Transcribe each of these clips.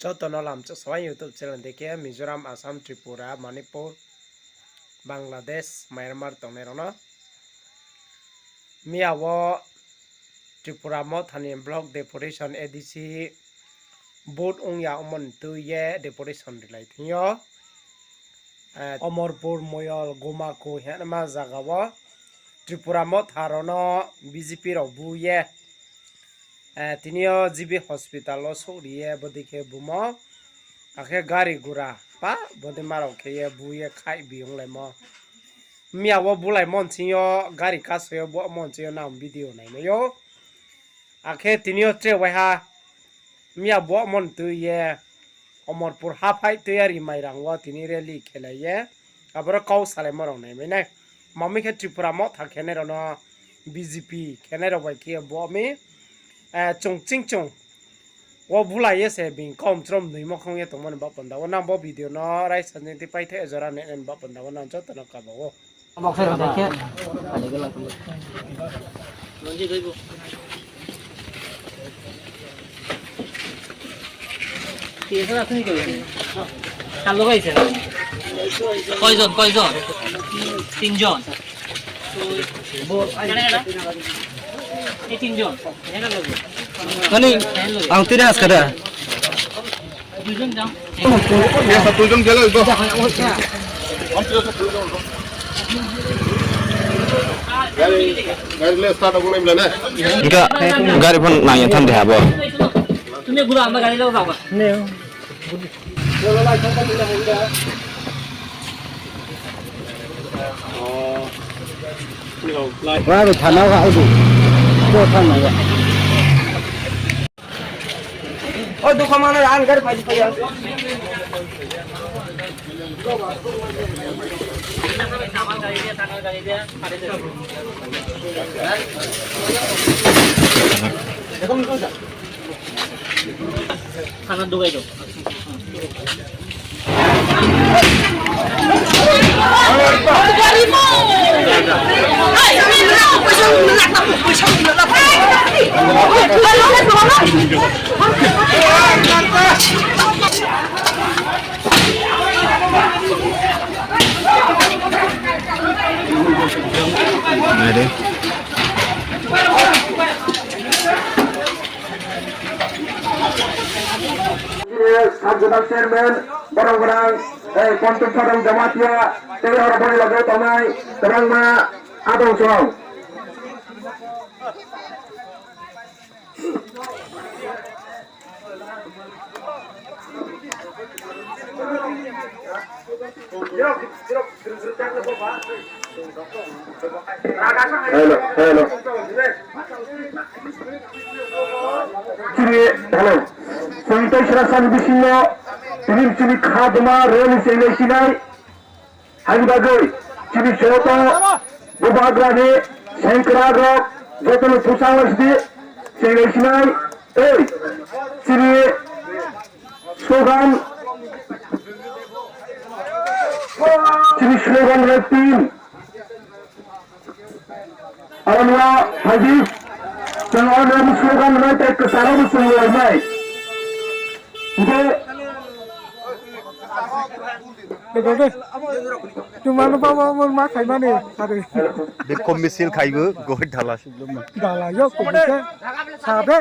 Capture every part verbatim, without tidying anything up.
Joto no lamchak sawai YouTube channel de khe Mizoram, Assam, Tripura, Manipur, Bangladesh, Myanmar tongnai rao no. Miya wo Tripura Motha ni block deputation A D C vote ong ya omo ni tui ye deputation rilai thing yo. Eh, Omorpur Moyol Gomaku hingma zaga wo Tripura Motha rao no B J P rao bu ye, eh, tini yo G B hospital wo souhri ye bodei khe bumo. Akhe gari gura pa bodei ma rao khe ye bu ye khaih bi onglaimo. Miya wo bulaimo nching yo gari kaso yo bo mo nching yo nang video naimai ou. Akhe tini yo tre waiha miya bo mo ni tui ye Omorpur haphai tui ye Rimairang wo tini rally khelai ye aboro kau salaimo rao naimai nai. Mami khe Tripura Motha khenai rao no B J P khenai rao bai khe bo mi, eh, chung ching chung wo bulai ye se bini kaum chrom noi mokhong ye tongmo ni baoh panda wo nang bo video no raisa ni tei paithe jora nai ni baoh panda wo nang joto no kaba ou. কয়জন, কয়জন? তিনজন। এই তিনজন। Ani, ang tini haskada. দুইজন যাও। Gari, gari le start abo nai mla na. Engka gari phone nang ya than de habo. তুমি ঘুরো, আমরা গাড়ি লোক যাবো। Wa bai thana wa ai di. Ko thang na ya. Oi, dukha mana an gari phai di phai ya. Thana dugai do. Sub zonal chairman, borok gwnang, eh, Poncham Sadang Jamatia, tei oro boni loge tongnai kwbangma adong song. Hello, hello. Chini, hello. Chini tei sra sani bisingo, tini chini khadoma rally chenglai sinai. Haini bagwi chini joto bubagrani sengkrak rok jotono bwsang lai sidi chenglai sinai tei chini slogan, chini slogan rok tin. Aro nua phaidi, chwng aro nua slogan rok tei kwcharo bo chwng rwlainai. Hingkhe Tuma no baba mo ma khaimani sari. Bikhob misil khaibo goi dala. Dala yo ko ke sade.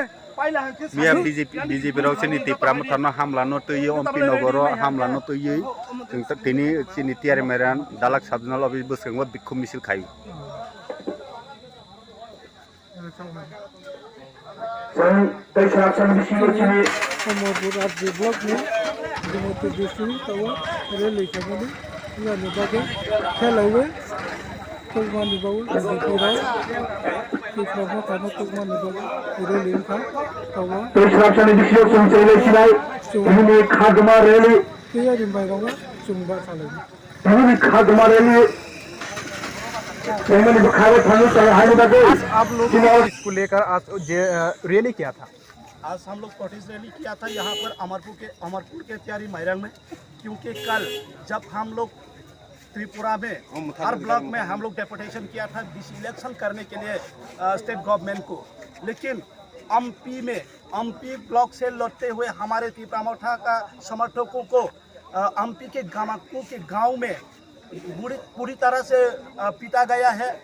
Miya B J P, B J P rok chini Tipra Motha no hamla no twiwi, M P Nogor o hamla no twiwi. Chwng tini chini Tiari Mairan Dalak Sub Zonal Office bwskango bikhob misil khai. Chwng tei sra sani bisingo chini Omorpur R D block ni Jumoti district tawo rally khaimani, yani bagwi khelaiwi tukmani bagwi B J P rok Tipra Motha no tukmani bagwi rally wngkha tawo. Tei sra sani bisingo chwng chenglai sinai, chwng tini khaguma rally. Tei yani bai rok chwng ba salai. Tini khaguma rally. Tini bwkha bo thangwi tongo haini bagwi. आज आप लोग इसको लेकर आज जे, अ, रैली किया था? आज हम लोग प्रोटेस्ट रैली किया था यहाँ पर अमरपुर के, अमरपुर के त्यारी मैरंग में, क्योंकि कल जब हम लोग त्रिपुरा में हर ब्लॉक में हम लोग डेपुटेशन किया था बीसी इलेक्शन करने के लिए, अ, स्टेट गवर्नमेंट को, लेकिन एमपी में अम्पी ब्लॉक से लड़ते हुए हमारे तिपरा मोथा का समर्थकों को, अ, अम्पी के गामाकू के गांव में बुरी, पूरी तरह से, अ, पीटा गया है।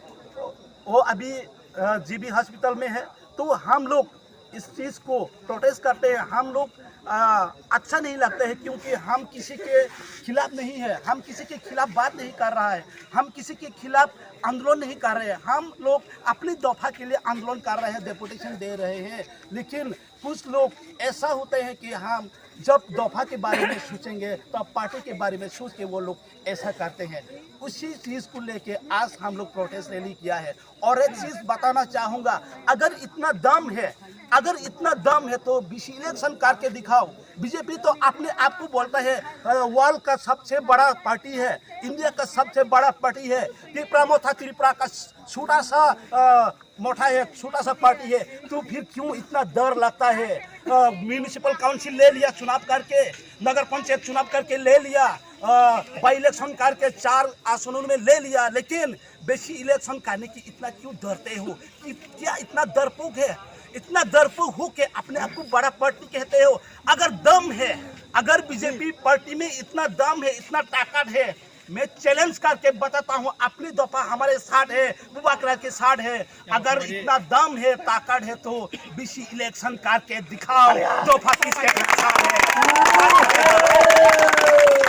वो अभी, अ, जीबी हॉस्पिटल में है। तो हम लोग इस चीज को प्रोटेस्ट करते हैं। हम लोग, अ, अच्छा नहीं लगता है, क्योंकि हम किसी के खिलाफ नहीं है, हम किसी के खिलाफ बात नहीं कर रहा है, हम किसी के खिलाफ आंदोलन नहीं कर रहे हैं। हम लोग अपनी दफा के लिए आंदोलन कर रहे हैं, डेपुटेशन दे रहे हैं। लेकिन कुछ लोग ऐसा होते हैं कि हम जब दफा के बारे में सोचेंगे, तब पार्टी के बारे में सोच के वो लोग ऐसा करते हैं। उसी चीज को लेके आज हम लोग प्रोटेस्ट रैली किया है। और एक चीज बताना चाहूंगा, अगर इतना दम है, अगर इतना दम है तो बीसी इलेक्शन करके दिखाओ। बीजेपी तो अपने आप को बोलता है, अ, वर्ल्ड का सबसे बड़ा पार्टी है, इंडिया का सबसे बड़ा पार्टी है। तिपरा मोथा त्रिपुरा का छोटा सा, अ, मोथा है, छोटा सा पार्टी है, तो फिर क्यों इतना डर लगता है? अ, म्युनिसिपल काउंसिल ले लिया चुनाव करके, नगर पंचायत चुनाव करके ले लिया, अ, बाई इलेक्शन करके चार आसनों में ले लिया, लेकिन बेसी इलेक्शन करने की इतना क्यों डरते हो? कि क्या इतना डरपोक है? इतना डरपोक हो के अपने आप को बड़ा पार्टी कहते हो? अगर दम है, अगर बीजेपी पार्टी में इतना दम है, इतना ताकत है, मैं चैलेंज करके बताता हूँ, अपनी दफा हमारे साथ है, बुबागरा के साथ है। अगर इतना दम है, ताकत है तो बीसी इलेक्शन करके दिखाओ, दफा किसके साथ है।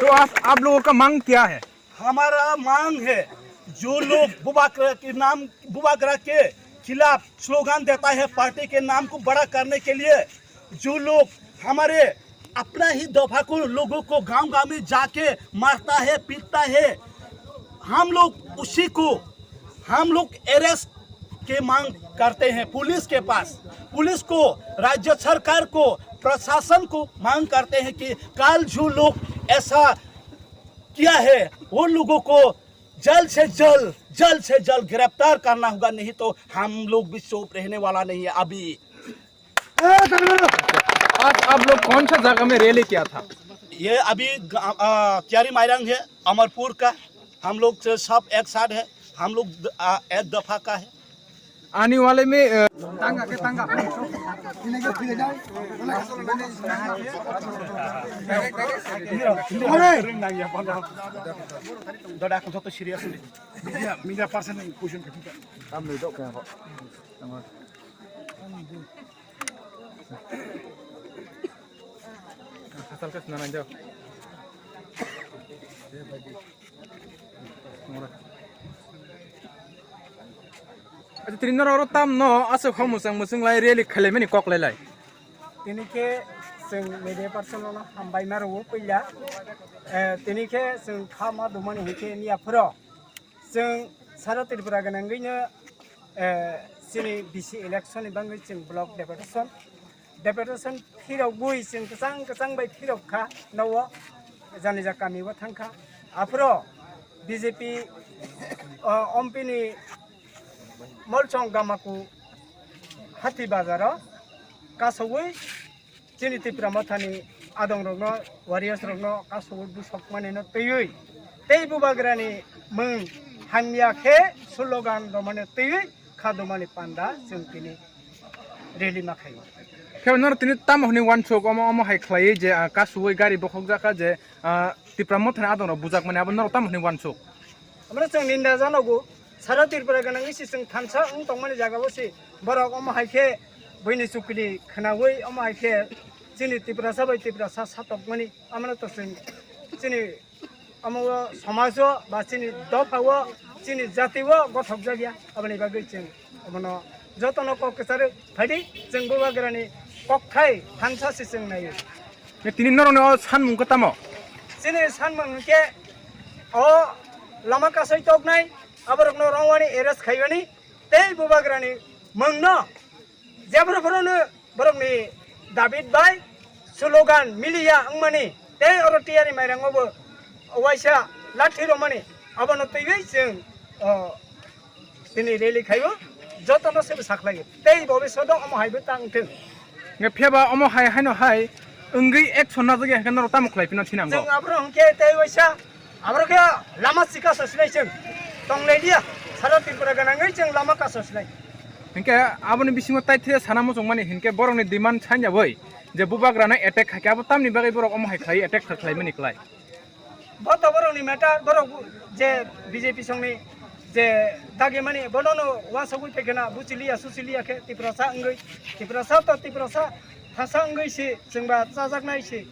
तो आप, आप लोगों का मांग क्या है? हमारा मांग है, जो लोग बुबागरा के नाम, बुबागरा के खिलाफ स्लोगन देता है, पार्टी के नाम को बड़ा करने के लिए, जो लोग हमारे अपना ही दफा को लोगों को गांव-गांव में जाके मारता है, पीटता है, हम लोग उसी को, हम लोग अरेस्ट के मांग करते हैं पुलिस के पास, पुलिस को, राज्य सरकार को, प्रशासन को मांग करते हैं कि कल जो लोग ऐसा किया है, उन लोगों को जल्द से जल्द, जल्द से जल्द गिरफ्तार करना होगा, नहीं तो हम लोग भी चुप रहने वाला नहीं है अभी। आज आप लोग कौन सा जगह में रैली किया था? ये अभी ग-, अ, क्यारी माइरांग है, अमरपुर का। हम लोग से सब एक साथ है, हम लोग द-, अ, एक दफा का है। आने वाले में, अ, Dada, aku joto serious ni. Media, media person ni question ka. Tam ni dok kaya ko. Tama. Asal kas nanang jauh. Acha, tini nrao oro tam no aswk hor mwchang mwchang lai rally khlai mani kok lai lai. Tini khe chwng media person no hambai ma rwo puila. Eh, tini khe chwng kha ma dumani hwnkhe miya phuro. Chwng sara Tripura gwnangwi no, eh, chini B C election ni bagwi chwng block deputation. Deputation phirok bui chwng kwchang kwchang bai phirok kha no o jani ja kami o thang kha. Aphro B J P, o, M P ni Molchong Gamaku Hathi Bazar o kasoui chini Tipra Motha ni adong rok no, warriors rok no kasoui busok mani no twiwi tei bubagra ni mung hamya khe slogan rwmani twiwi kha dumani panda chwng tini rally ma khaio. Khe noro tini tamo hwnwi uansuk omo, omo hai khlaiwi je, ah, kasuwi gari bokhokjakha je, ah, Tipra Motha ni adong rok bujakmani abo noro tamo hwnwi uansuk? Amro chwng ninda janogo, sara Tripura gwnangwi se chwng thansa wng tongmani jaga o se borok omo hai khe buini chukli khwnawi omo hai khe chini Tiprasa bai Tiprasa satokmani amro to chwng chini Omo o somaj o ba chini dopha o, chini jati o gothok jak ya. Aboni bagwi chwng omono jotono kok kwcharwi phaidi, chwng bubagrani kokthai thansa se chwng nai o. Tini norokni o sanmung khe tamo? Chini sanmung hwnkhe o lama kasai toknai, aborokno rongwani arrest khaimani, tei bubagrani mungno jebro phorono borokni David bai slogan miliya wngmani, tei oro tiyari mairango bo waisa lathi romani, abono twiwi chwng, o, tini rally khaio, jotono sebo sakhlai tei bobishodo omo hai bo tang thung. Nge phiyaba omo hai haino hai wngwi action najagya hwnkhe norok tamo khlai phino thinango? Chwng abro hwnkhe tei waisa abro khe lama chika sosinai chwng tonglai liya, sara Tripura ganangwi chwng lama kasosinai. Hing khe abo ni bisingo taithe sana muchungmani hing khe borok ni demand sainja bai je bubagra no attack khai khe abo tamni bagwi borok omo hai khlai attack khlai mani klai. Bo to borok ni matter, borok je B J P song ni je dagi mani bono no uansugwi phai khena buchiliya suchiliya khe Tiprasa wngwi, Tiprasa to Tiprasa thasa wngwi se chwngba chajaknai se.